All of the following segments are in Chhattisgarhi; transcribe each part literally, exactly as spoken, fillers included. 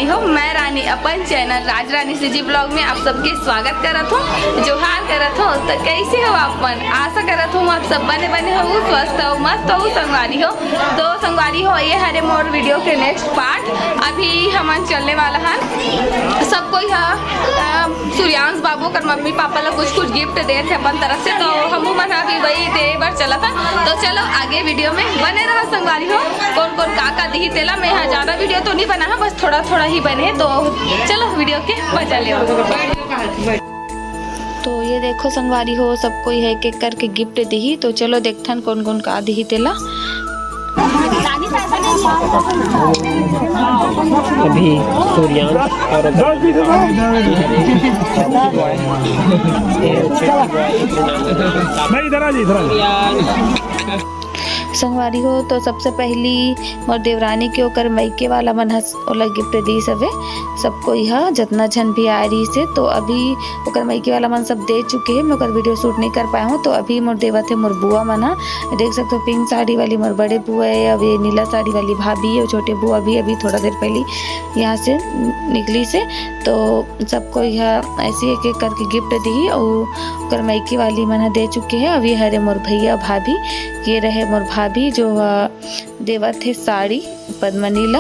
हो, मैं रानी अपन चैनल राज रानी सीजी ब्लॉग में आप सबके स्वागत करत हूँ, जोहार करत हूँ। तो कैसे हो आप मन? आशा करत हूँ आप सब बने बने हो, स्वस्थ हो, मस्त हो संगवारी हो। तो संगवारी हो, ये हरे मोर वीडियो के नेक्स्ट पार्ट। अभी हमन चलने वाला हन, सब कोई ह, अ, सूर्यांश बाबू कर मम्मी पापा ला कुछ कुछ गिफ्ट देत हे अपन तरफ से, तो हमू मन ह भी वही दे बर चलत हन। तो चलो आगे वीडियो में बने रहो संगवारी हो। कौन कौन का का दिही तेला, मैं यहाँ ज्यादा वीडियो तो नहीं बना है, बस थोड़ा थोड़ा ही बने, तो चलो वीडियो के मजा ले। तो ये देखो संगवारी हो, सब कोई ह एक एक करके गिफ्ट दिही। तो चलो देखथन कौन कौन का दिही तेला। अभी सूर्यांश और नहीं, इधर आ जी, इधर आ जी। संगवारी हो, तो सबसे पहली मोर देवरानी के ओकर मइके वाला मन ह ओला गिफ्ट दिस हवे। सब कोई ह, जतना झन भी आए रहिस हे, तो अभी ओकर मइके वाला मन सब दे चुके हे। मैं ओकर वीडियो शूट नहीं कर पाए हूँ, तो अभी मोर देवत हे मोर बुआ मन ह। देख सकते हो, पिंक साड़ी वाली मोर बड़े बुआ है, अब ये नीला साड़ी वाली भाभी है, छोटे बुआ भी अभी थोड़ा देर पहले यहाँ से निकली से। तो सब कोई ह ऐसे एक एक करके गिफ्ट दिही, अउ ओकर मइके वाली मन ह दे चुके हे। अभी हरे मोर भैया भाभी, ये रहे मोर भाभी जो ह देवत हे साड़ी पद्मनी ला,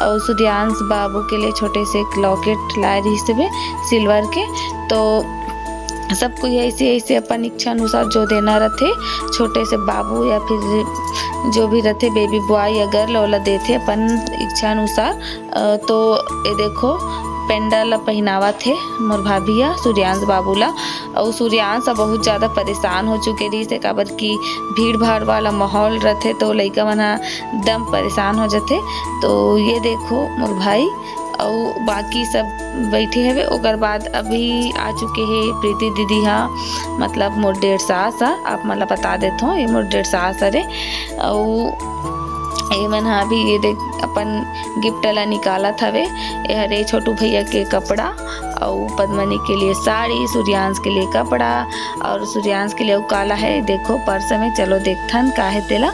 अउ सूर्यांश बाबू के लिए छोटे से एक लॉकेट लाए रहिस हवे सिल्वर के। तो सब कोई ऐसे ऐसे अपन इच्छा अनुसार जो देना रथे, छोटे से बाबू या फिर जो भी रथे, बेबी बॉय या गर्ल, ओला देथे अपन इच्छा अनुसार। अ, तो ये देखो, पेंडा ला पहिनावत हे मोर भाभी ह सूर्यांश बाबू ला। अउ सूर्यांश ह बहुत ज्यादा परेशान हो चुके रहिस हे, काबर कि भीड़ भाड़ वाला माहौल रथे, तो लइका मन ह एकदम परेशान हो जथे। तो ये देखो मोर भाई, अउ बाकी सब बैठे हवे। ओकर बाद अभी आ चुके हे प्रीति दीदी ह, मतलब मोर डेढ़ सास ह, आप मन ला बता देथों, ये मोर डेढ़ सास हरे। अउ ये मन ह अभी ये देख अपन गिफ्ट ला निकालत हवे। ये हरे छोटू भैया के कपड़ा, अउ पद्मनी के लिए साड़ी, सूर्यांश के लिए कपड़ा, और सूर्यांश के लिए अउ काला है, देखो पर्स में। चलो देखथन का है तेला,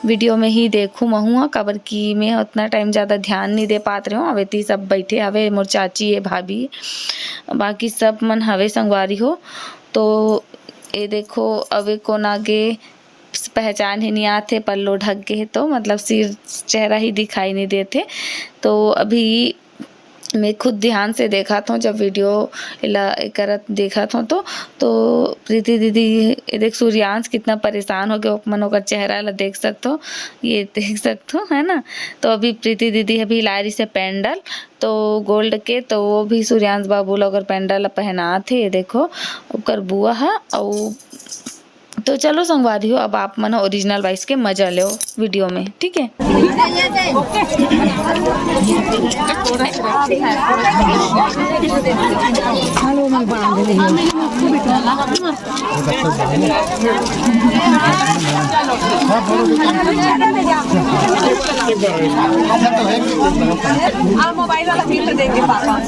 वीडियो में ही देखू महू ह, काबर कि मैं उतना टाइम ज्यादा ध्यान नहीं दे पात रहे हूँ। अब एती सब बैठे हवे, मोर चाची है, भाभी, बाकी सब मन हवे संगवारी हो। तो ये देखो, अब ये कोन आगे पहचान ही नहीं आथे, पल्लो ढक गे हे, तो मतलब सिर चेहरा ही दिखाई नहीं देथे। तो अभी मैं खुद ध्यान से देखत हूँ, जब वीडियो एला करत देखत हूँ तो, तो प्रीति दीदी, ये देख सूर्यांश कितना परेशान हो गए, मन ओकर चेहरा ला देख सकथो, ये देख सकथो, है ना। तो अभी प्रीति दीदी अभी ला रही से पेंडल, तो गोल्ड के, तो वो भी सूर्यांश बाबू ला ओकर पेंडल ला पहनात हे। ये देखो ओकर बुआ ह, अउ तो चलो संगवारी हो, अब आप मन ओरिजिनल वॉइस के मजा लो वीडियो में, ठीक है? मोबाइल वाला फिर देंगे पापा।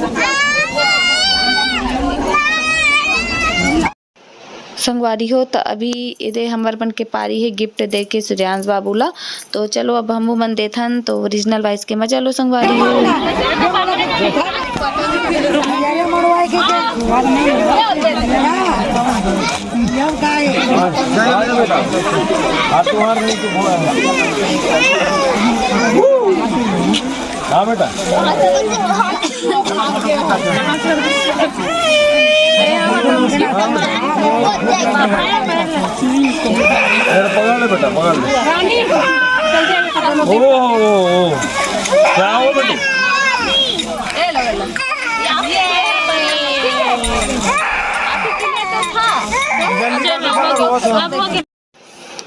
संगवारी हो, त अभी एदे हमर मन के पारी हे गिफ्ट दे के सूर्यांश बाबू ला। तो चलो, अब हमू मन देथन, तो ओरिजिनल वॉइस के मजा लो संगवारी हो। हाँ, तुम्हार नहीं तो बोला है। हाँ बेटा। अरे पकड़ ले बेटा, पकड़ ले। ओ, ओ, ओ, ओ। क्या हो बेटी?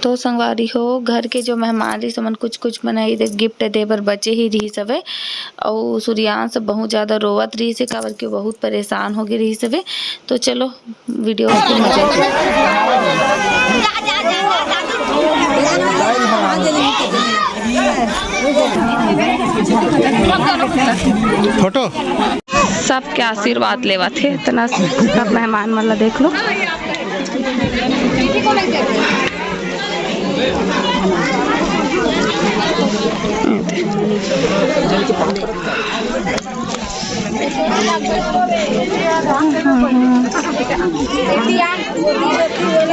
तो संगवारी हो, घर के जो मेहमान रहिस, ओमन कुछ कुछ मन ह एदे गिफ्ट दे बर बचे ही रहिस हवे। अउ सूर्यांश बहुत ज्यादा रोवत रहिस हे, काबर कि बहुत परेशान हो गे रहिस हवे। तो चलो, वीडियो के मजा लो। फोटो। सबके आशीर्वाद लेवत हे, इतना सब मेहमान मन ला देख लो।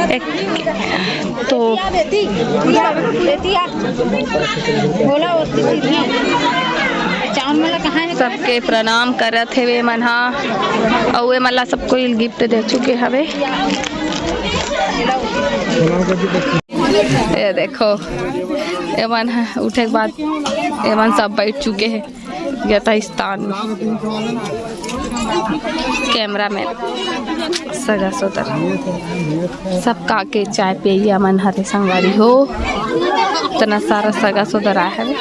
एक तो सबके प्रणाम करत हेवे मन हा, अउ ए मन ला सब कोई गिफ्ट दे चुके हवे। ये देखो, एमन ह उठे के बाद एमन सब बैठ चुके हैं यथास्थान में। कैमरामैन, सगा सोदर, सबका के चाय पियैया मन हरे संगवारी हो। इतना सारा सगा सोदर आए हवे।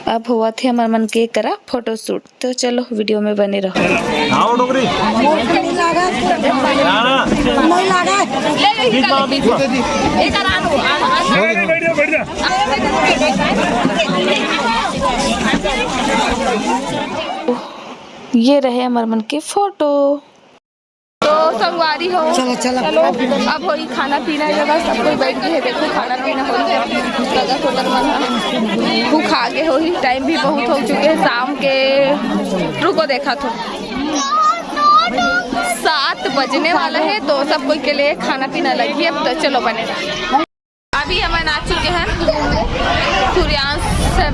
अब होवत हे हमर मन के करा फोटो शूट, तो चलो वीडियो में बने रहो। आओ डोकरी। ये रहे हमर मन के फोटो। तो संगवारी हो, चलो, चलो। चलो, अब होई खाना पीना, जगह सब कोई बैठ गए है। देखो, खाना पीना हो गया, सगा सोदर मन ह भूख आगे होही। टाइम भी बहुत हो चुके हैं शाम के। रुको, देखा तो सात बजने वाला है, तो सब कोई के लिए खाना पीना लगी। अब तो चलो बने। अभी हमन आ चुके हैं सूर्यांश से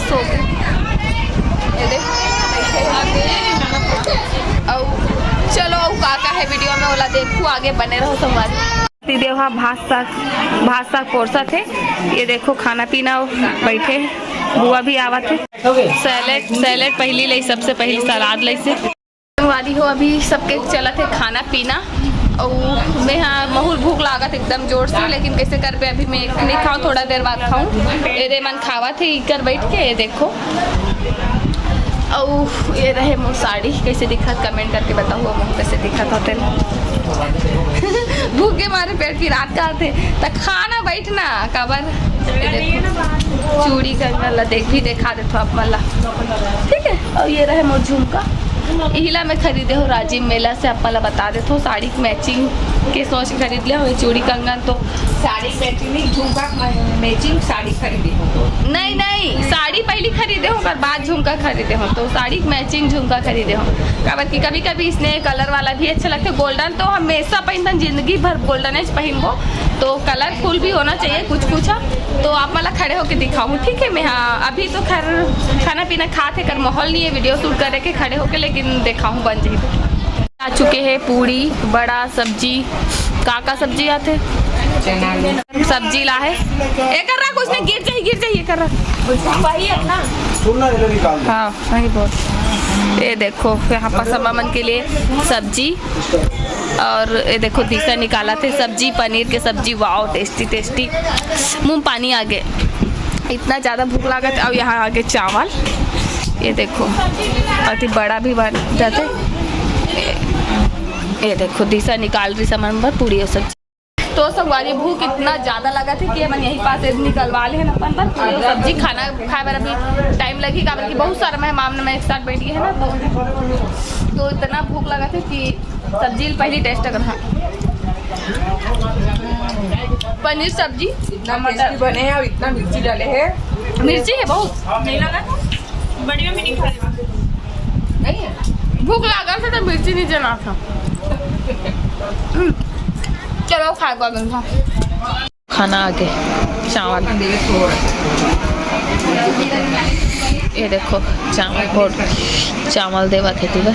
सो के। ये देख। अउ चलो, अउ का का है वीडियो में, ओला देखू, आगे बने रहो संगवारी। पतिदेव हा भात साग, भात साग परोसत हे। ये देखो, खाना पीना बैठे, बुआ भी आवत हे। सैलेड, सैलेड पहली लई, सबसे पहली सलाद लई से। वाली हो, अभी सबके चलत है खाना पीना। अउ मैं हा, महूर भूख लागत एकदम जोर से, लेकिन कैसे करबे, अभी मैं नहीं खाऊं, थोड़ा देर बाद खाऊं। एदे मन खावत है इकर बैठ के, ये देखो। अउ ये रहे मोर साड़ी, कैसे दिखत, कमेंट करके बताओ, मोर कैसे दिखत होते। भूख के मारे पेट पिरात का आथे, त खाना बैठना काबर। ये देखो, चूड़ी कंगन ला देख भी देखा देथो आप मन ला, ठीक है। अउ ये रहे मोर झुमका, इहिला मैं खरीदे हो राजिम मेला से, आप मन ला बता देथो। साड़ी के मैचिंग के सोच के खरीद ले हो, ये चूड़ी कंगन तो। साड़ी के मैचिंग नहीं, झुमका के मैचिंग साड़ी खरीदे हो। नहीं, नहीं, साड़ी पहली खरीदे हो, ओकर बाद झुमका खरीदे हो, तो साड़ी के मैचिंग झुमका खरीदे हो। काबर कि कभी-कभी इसने कलर वाला भी अच्छा लगथे। गोल्डन तो हमेशा पहनथन, जिंदगी भर गोल्डन एज पहनबो, तो कलरफुल भी होना चाहिए कुछ कुछ। तो आप मन ला खड़े होके दिखाऊं, ठीक है। मैं, हाँ, अभी तो खैर खाना पीना खात हे, कर माहौल नहीं है वीडियो शूट करे के खड़े होके, लेकिन दिखाऊं बन जाही तो। आ चुके हैं पूड़ी, बड़ा, सब्जी, का का सब्जी आथे? चना। सब्जी ला है, एकर रख, उसने गिर जाही, गिर जाही, एकर रख। वही है ना? हाँ, वही बोल। ये देखो, यहाँ पर समा मन के लिए सब्जी, और ये देखो, दिशा निकालत हे सब्जी, पनीर के सब्जी। Wow, tasty tasty. मुंह पानी आ गए, इतना ज्यादा भूख लागत। अब यहाँ आगे चावल, ये देखो, अति बड़ा भी बन जाते। ये देखो, दिशा निकाल रही समा मन बर पूड़ी और सब्जी। तो संगवारी, भूख इतना ज्यादा लगा थे कि हमन यही पास से निकलवा ले हन अपन बर पूरी सब्जी। खाना खाए बर अभी टाइम लगही, काबर कि बहुत सारा मेहमान मन एक साथ बैठ गए हैं ना, तो, तो इतना भूख लगा थे कि सब्जी पहली टेस्ट कर। हाँ, पनीर सब्जी, इतना मटर। Tasty बने हैं और इतना मिर्ची डाले हैं। मिर्ची है बहुत, नहीं लगा? बढ़िया में नहीं खा रहे। नहीं है। भूख लागल था तो मिर्ची नहीं जना था। चलो, खा गल था। खाना आगे, चावल। ये देखो, चावल, चावल देवत हे, ठीक है।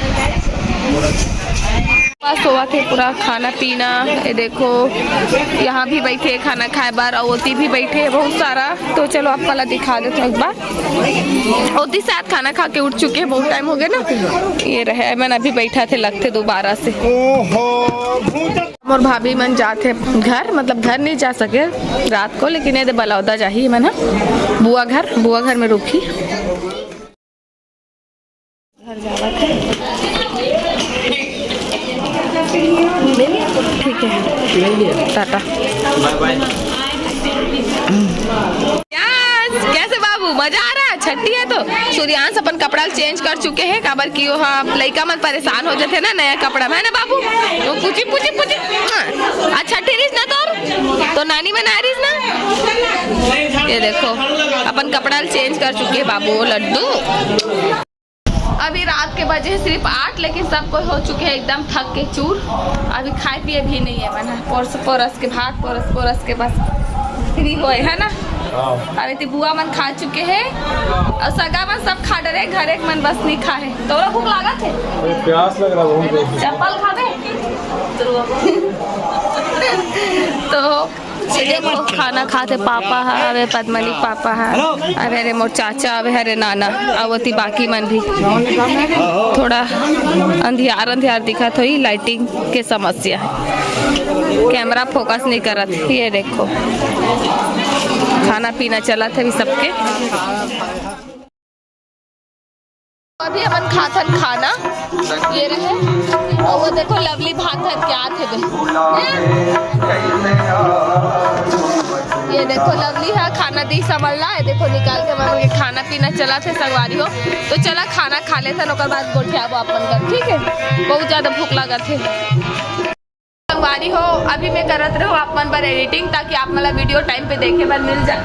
पास होवत हे पूरा खाना पीना। ये देखो, यहाँ भी बैठे खाना खाए बर, और ओती भी बैठे बहुत सारा। तो चलो, आप वाला दिखा देते एक बार। ओती साथ खाना खा के उठ चुके हैं, बहुत टाइम हो गया ना। ये रहे, मन अभी बैठा थे, लगते दोबारा से। ओहो, भूत। मोर भाभी मन जाथे घर, मतलब घर नहीं जा सके रात को, लेकिन ये दे बलौदा जाही मन ह बुआ घर, बुआ घर में रुकही। घर जावत है। ठीक है, टाटा। बाय बाय। यस, कैसे बाबू, मजा आ रहा है? छट्टी है तो सूर्यांश अपन कपड़ा चेंज कर चुके हैं, काबर कि वो, हाँ, लइका मन परेशान हो जाते हैं ना नया कपड़ा में, है ना बाबू? वो पूछी, पूछी, पूछी। हाँ। अच्छा, छट्टी रहीस ना तोर, तो नानी मन आए रहीस ना। ये देखो, अपन कपड़ा चेंज कर चुके हैं बाबू, वो लड्डू। अभी रात के बजे हे सिर्फ आठ, लेकिन सब कोई हो चुके हे एकदम थक के चूर। अभी खाए पिए भी नहीं हे मन ह। पोरस पोरस के भात, पोरस पोरस के बस फ्री होए हे ना। हाँ। अभी ते बुआ मन खा चुके हे अउ सगा मन सब खा डरे, घरे के मन बस नहीं खा हे। तोला भूख लागत हे? अरे प्यास लग रहा बहुत जोर से। चप्पल खाबे? तो ये देखो, खाना खाथे पापा ह, अबे पद्मनी के पापा ह, अबे रे मोर चाचा, अबे हरे नाना, अउ ओती बाकी मन भी। थोड़ा अंधियार अंधियार दिखत होही, लाइटिंग के समस्या हे, कैमरा फोकस नहीं करत। ये देखो, खाना पीना चलत हे अभी सबके। अभी हमन खाथन खाना, ये रहे। अउ वो देखो, लवली भात धर के आत हे बे। ये देखो, लवली ह खाना दी समझ ला। ये देखो, निकाल के हमन के खाना पीना चलत हे संगवारी हो। तो चला, खाना खा लेथन, ओकर बाद गोठियाबो अपन कर, ठीक हे? बहुत ज्यादा भूख लागत हे। संगवारी हो, अभी मैं करत रहूं आप मन बर एडिटिंग, ताकि आप मन ला वीडियो टाइम पे देखे बर मिल जाए।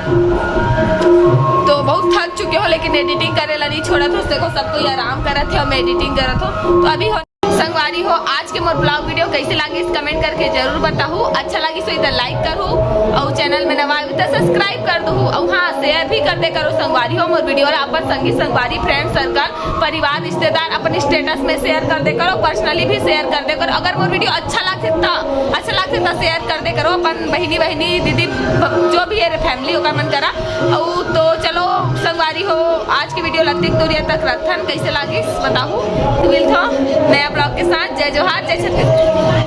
तो बहुत थक चुके हो, लेकिन एडिटिंग करे ला नहीं छोड़त हो। देखो, सब कोई आराम करत हे अउ मैं एडिटिंग करत हो। तो अभी हो संगवारी हो, आज के मोर ब्लॉग वीडियो कैसे लागिस कमेंट करके जरूर बताहू। अच्छा लागिस होही त लाइक करहू, अउ चैनल में नवा आए हो त सब्सक्राइब कर दहू, अउ हाँ, शेयर भी कर दे करो संगवारी हो मोर वीडियो ला अपन संगी संगवारी, फ्रेंड सर्कल, परिवार, रिश्तेदार, अपन स्टेटस में शेयर कर दे करो, पर्सनली भी शेयर कर दे करो। अगर मोर वीडियो अच्छा लागथे त, अच्छा लागथे त शेयर कर दे करो अपन बहिनी, बहिनी, दीदी, ब-, जो भी हे रे फैमिली, ओकर मन करा। अउ तो चलो संगवारी हो, आज की वीडियो ला अतिक दूरिया तक रखथन, कैसे लागिस बताहू। तो मिलथो नया ब्लॉग के साथ। जय जोहार, जय छत्तीसगढ़।